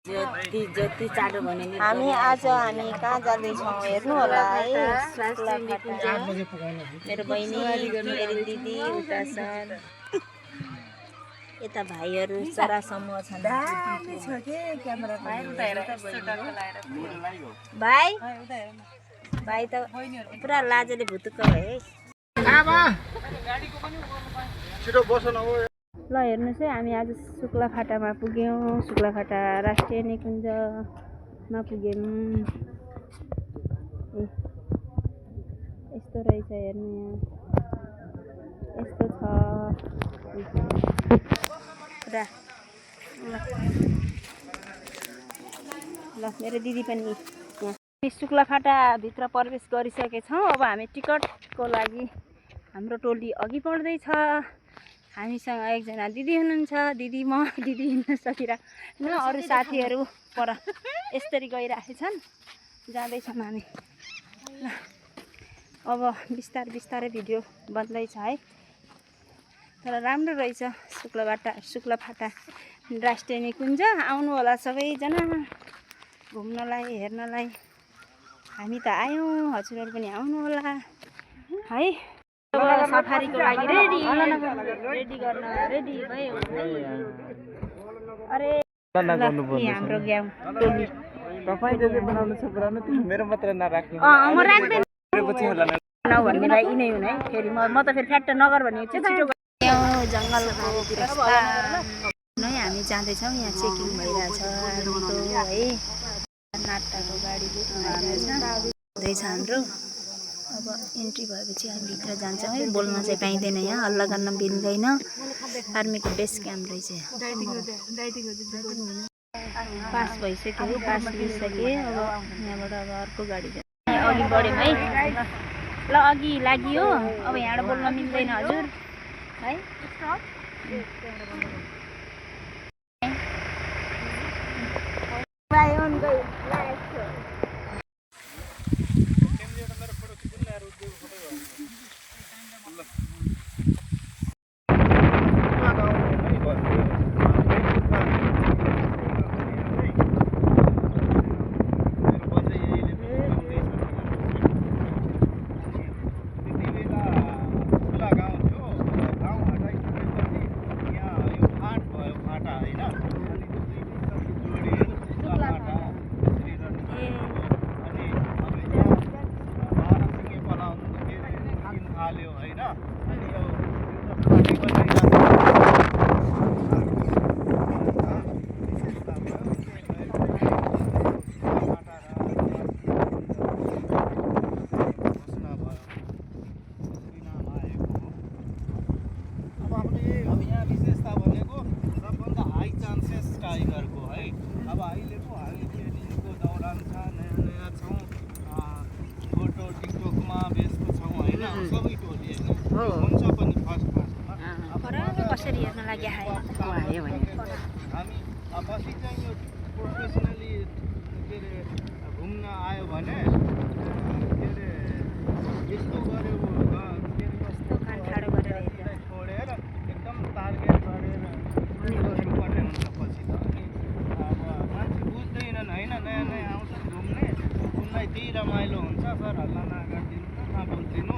जति चाँडो भने नि हामी आज कहाँ जाँदैछौँ हेर्नु होला है। मेरो बहिनी मेरो दिदी उता छन्, यता भाइहरू सारा समूह छन्। भाइ त पुरा लाजले भुतुक्क भए। ल हेर्नुहोस् है, हामी आज शुक्लाफाटामा पुग्यौँ। शुक्लाफाटा राष्ट्रिय निकुञ्जमा पुग्यौँ। यस्तो रहेछ हेर्नु, यहाँ यस्तो छ पुरा। ल मेरो दिदी पनि यहाँ। शुक्लाफाटाभित्र प्रवेश गरिसकेछौँ। अब हामी टिकटको लागि हाम्रो टोली अघि बढ्दैछ। हामीसँग एकजना दिदी हुनुहुन्छ। दिदी हिँड्न सकिरहेन, अरू साथीहरू पर यसरी गइरहेछन्। जाँदैछौँ हामी। अब बिस्तारै भिडियो बन्दैछ है, तर राम्रो रहेछ शुक्लाफाटा राष्ट्रिय निकुञ्ज। आउनु होला सबैजना घुम्नलाई हेर्नलाई। हामी त आयौँ, हजुरहरू पनि आउनु होला है। अब सफारीको लागि रेडी गर्न रेडी भयो। अरे हाम्रो ग्याङ टोली तपाईले जे बनाउनु छ बनाउनु, मेरो मात्र नराख्नु। म राख्दैन भन्नेलाई यिनै हुन् है। फेरि म त फेरि फ्याक्ट नगर भने चाहिँ छिटो जङ्गलको नै हामी जाँदैछौँ। यहाँ चेकिङ भइरहेछ आर्मीको है। नाटाको गाडी हुँदैछ हाम्रो। अब इन्ट्री भएपछि हामी भित्र जान्छौँ है। बोल्न चाहिँ पाइँदैन, यहाँ हल्ला गर्न मिल्दैन। आर्मीको बेस क्याम्प रहेछ। पास भइसक्यो, पास लिइसकेँ। अब यहाँबाट अब अर्को गाडी जान्छ। अघि बढ्यौँ है। ल अघि लागियो। अब यहाँबाट बोल्न मिल्दैन हजुर है। कसरी हेर्न लागि आयो भने हामी पछि चाहिँ यो प्रोफेसनली के अरे घुम्न आयो भने के अरे यस्तो गऱ्यो कस्तो कान ठाडो गरेर छोडेर एकदम टार्गेट गरेर गर्नुपर्ने हुन्छ पछि त। अनि अब मान्छे बुझ्दैनन् होइन, नयाँ नयाँ आउँछन् घुम्ने, उनलाई त्यही रमाइलो हुन्छ। सर हल्ला नगरिदिनु त, नबोलिदिनु,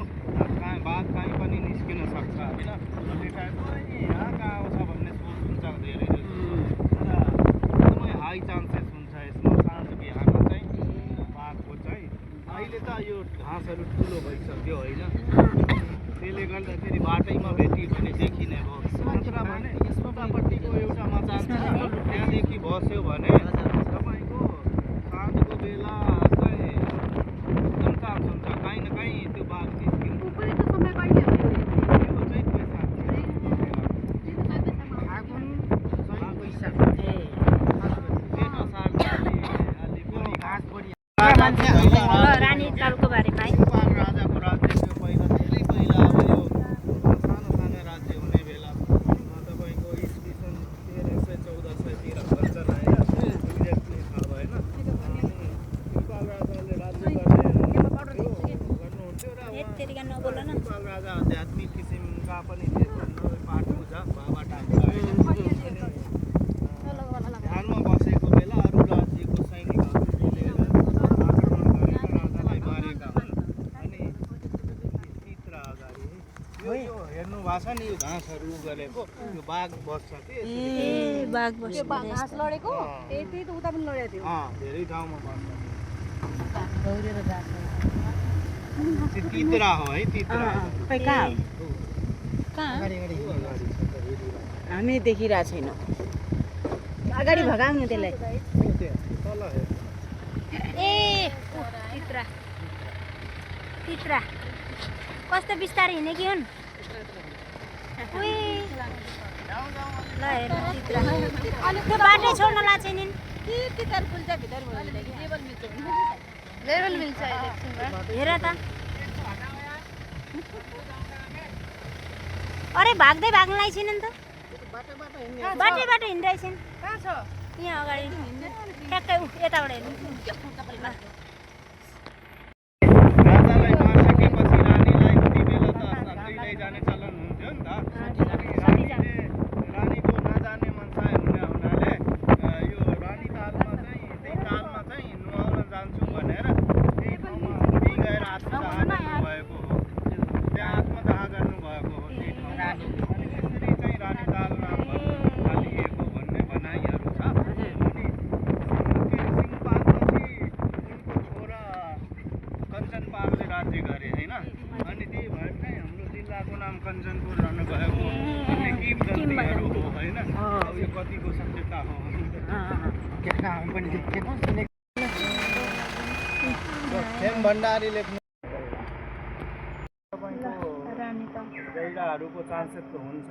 कहाँ बात कहीँ पनि निस्किन सक्छ होइन। त्यो टाइपको यहाँ कहाँ आउँछ भन्ने सोच हुन्छ धेरै एकदमै हाई चान्सेस हुन्छ यसमा। साँझ बिहान चाहिँ बाघको चाहिँ अहिले त यो घाँसहरू ठुलो भइसक्यो होइन, त्यसले गर्दाखेरि बाटैमा भेट्यो भने देखिने भयो। मात्र भने यस्तोपट्टिको एउटा मचान छ, त्यहाँदेखि बस्यो भने तपाईँको साँझको बेला चाहिँ एकदम चान्स हुन्छ काहीँ न काहीँ त्यो बाघ निस्किन्छ। रानी तालको बारेमा राजाको राज्य थियो पहिला, धेरै पहिला। अब यो सानो सानो राज्य हुने बेला तपाईँको इस्वी सन् 1300-1400तिर भन्छन् होइन, एक्ज्याक्टली थाहा भएन। नेपाल राजाले राज्य गर्नुहुन्थ्यो र नेपाल राजा आध्यात्मिक किसिमका पनि थिए। पाठ पूजा बाबा टाइपका होइन, ध्यानमा बसेको बेला अरू थाहा छ नि यो घाँसहरू गरेको यो बाघ बस्छ कि ए बाघ बस्छ घाँस लडेको त्यही त उता पनि लडेको थियो धेरै ठाउँमा बस्छ गौरेर गएको त्यो तित्रा हो है तित्रा खै कहाँ हामी देखिरहेको छैनौँ अगाडि भगाउनु त्यसलाई तल हेर ए तित्रा तित्रा कस्तो बिस्तारै हिँडे कि हुन् ल हेर तित्रा त्यो बाटै छोड्न लाग्छ नि लेभल मिल्छ अहिले एकछिनमा हेर त अरे भाग्दै भाग्न लागिछन् नि त बाटै बाटो हिँडिरहेछन् कहाँ छ यहाँ अगाडि ठ्याक्कै यताबाट हेर्नु राजालाई नसकेपछि रानीलाई उति बेला त सधैँ लैजाने चलन हुन्थ्यो नि त रानीको नजाने मनसाय हुनाले यो रानी तालमा चाहिँ त्यही तालमा चाहिँ नुहाउन जान्छु भनेर त्यही ठाउँमा त्यही गएर आत्मदाह गर्नुभएको हो त्यहाँ आत्मदाह गर्नुभएको हो त्यही ठाउँमा अनि त्यसरी चाहिँ रानी ताल नाम हालिएको भन्ने भनाइहरू छ अनि सिंहपालपछि उनको छोरा कञ्चनपालले राज्य गरे होइन अनि त्यही भएर नै हाम्रो जिल्लाको नाम कञ्चनपुर रहनुभएको भन्ने किंवदन्तीहरू हो होइन अब यो कतिको सत्यता हो खेम भण्डारी लेख्नु गैडाहरूको चान्सेस त हुन्छ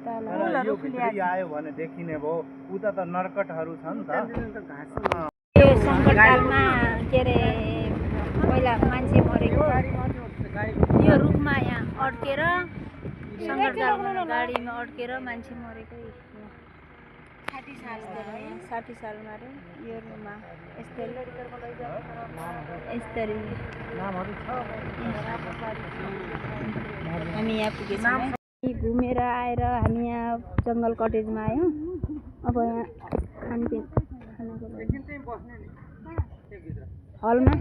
तर यो भित्री आयो भने देखिने भयो उता त नर्कटहरू छ नि त यो सङ्कटकालमा के अरे पहिला मान्छे मरेको यो रुखमा यहाँ अड्केर सङ्कटकालमा गाडीमा अड्केर मान्छे मरेको 60 सालमा रे यो रुखमा यस्तरी हामी यहाँ पुगेछौँ घुमेर आएर हामी यहाँ जङ्गल कटेजमा आयौँ अब यहाँ खानपिन खानाको हलमा